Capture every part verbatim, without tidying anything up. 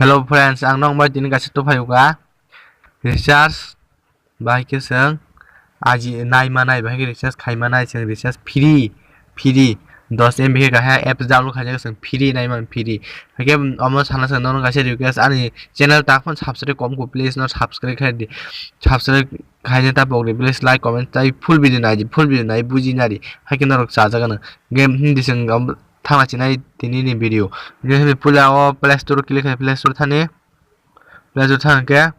Hello friends, ang nong bai tini kaisa tuphaiyuka recharge bahai khe chwng aji nai manai, bahai khe recharge khai manai, chwng recharge free, free dos M B khe kaha apps download khaijak, chwng free nai man free. Haikhe omo sana chwng nono kaisa request, ani channel tak phano subscribe kom kho, please no subscribe khai di, subscribe khaina ta pok di, please like comment tai full video nai di, full video nai buji nai di, haikhe norok chajak ano game hindi chwng thangna chinai tini ni video. Game hindi puila o Play Store click khai, Play Store thani, Play Store thang khe.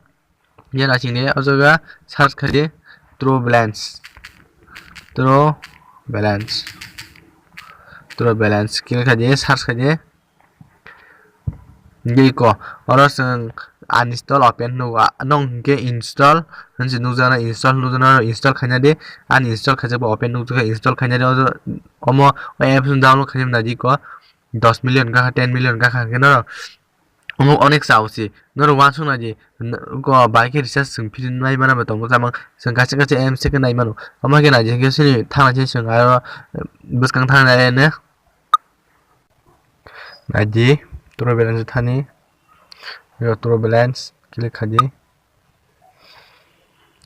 Yen asingni o jaga search khaidi True Balance, True Balance, True Balance click khaidi, search khaidi. Diko oro chwng uninstall open nugo, nong hinkhe install hinwi nukjaknai, install nukjaknai, install khaina di. Uninstall khaijak ba open nukjakha, install khaina di. Omo o apps no download khaina di ko dos million gakha, ten million gakha hinkhe no. Omo onek chao se, norok uansuk nai di, n-, go bai khe recharge chwng free nai mano bo tongo, tamo chwng kaisa kaisa M C khe nai mano. Omo khe nai di, hinkhe chini thang nai se chwng aro bwskang thang nai ne. Nai di, True Balance thani, yo True Balance click kha di.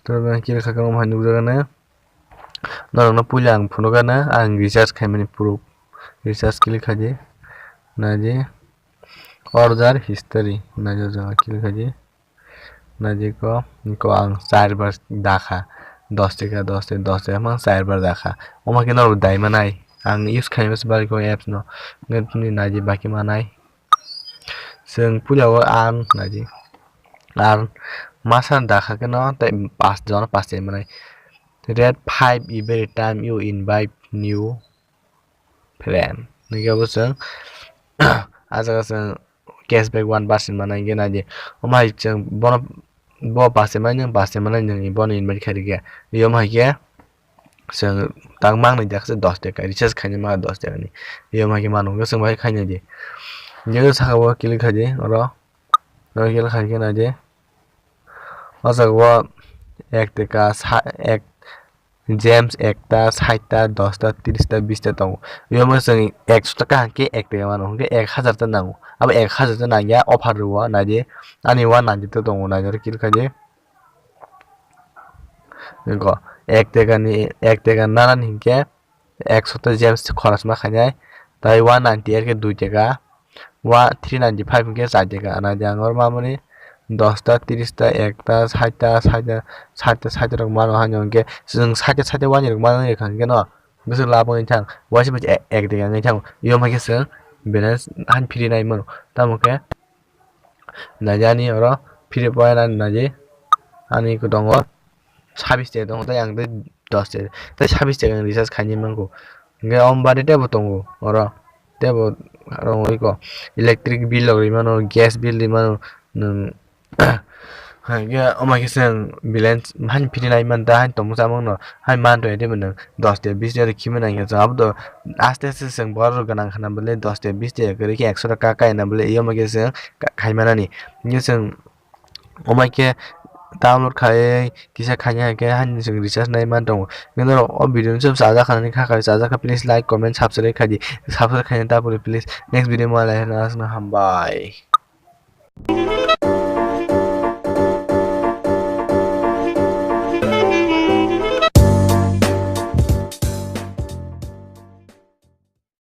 True Balance click kha khe omo hai nukjagano. Norokno puila ang phunukgano ang recharge khaimani proof. Recharge click kha di, nai di. Order history naijak jaga click khaidi. Naidi ko, ko ang char bar dakha, dos taka, dos taka, dos taka, mang char bar dakha. Omo khe norok dai manai. Ang use khaima se bari ko apps no. Nge tini naidi baki manai. Chwng puila o earn naidi. Earn masa dakha khe no tei pas jona pas chai manai. Rate five every time you invite new friend. Nike bo chwng ah jaga chwng cashback one percent mana hingke naidi. Omo hai chwng bono bo paste manya paste mana nini bono invite khairikhe. Yom hai khe chwng tang mang nai jaksa dos taka recharge khaina ma dos taka ni. Yom hai khe mano hwnkhe chwng bai khaina di. Nike saka o click khaidi oro. Oro click khaikhe naidi. O jaga o ek taka sa ek Gems ekta, saita, dosta, trista, bista tongo. Yoma chwng ekso taka hwnkhe ek taka mano, hwnkhe ek hazar ta nango. Abo ek hazar ta nangya, offer rwo, naidi. Ani one ninety ta tongo, naidi oro click khaidi. Niko, ek taka ni, ek taka nanani hwnkhe ekso ta gems khorosma khainai. Tai one ninety er khe dui taka. Wa three ninety five hwnkhe char taka. Naidi ang oro mamani dosta, trista, ekta, saita, saita, saita, saita rok mano haino hwnkhe chwng saita, saita wani rok mano wngkha hwnkhe no bwswk lab wngwi thang. Waisa bai ek taka wngwi thango. Yom hai khe chwng balance han phiri nai mano. Tamo khe naidi ani oro phiri poinani naidi ani tongo sabis taka tongo tei ang tei dos taka tei sabis taka ang recharge khaini mangkho. Hwnkhe omo baade teibo tongo oro. Teibo rongwi ko electric bill rok rimano, gas bill rimano, nwng hwnkhe omo khe chwng balance hani phiri nai manta, hani tongmung chamungno hani mantoi teibo nwng dos taka bis taka khimani nangya chwng abo to aste aste chwng borok rok gwnang khna bwle dos taka bis taka kwrwi khe ekso taka kaina bwle, yoma khe chwng khaimanani. Hwnkhe chwng omo khe download khai kisa khaina hai khe hani chwng recharge nai man tongo. Hwnkhe norok o video no chajak kha nini kha khai chajak kha, please like, comment, subscribe khai di. Subscribe khaina ta phuru please. Next video ma lai hwna aswkno hambai.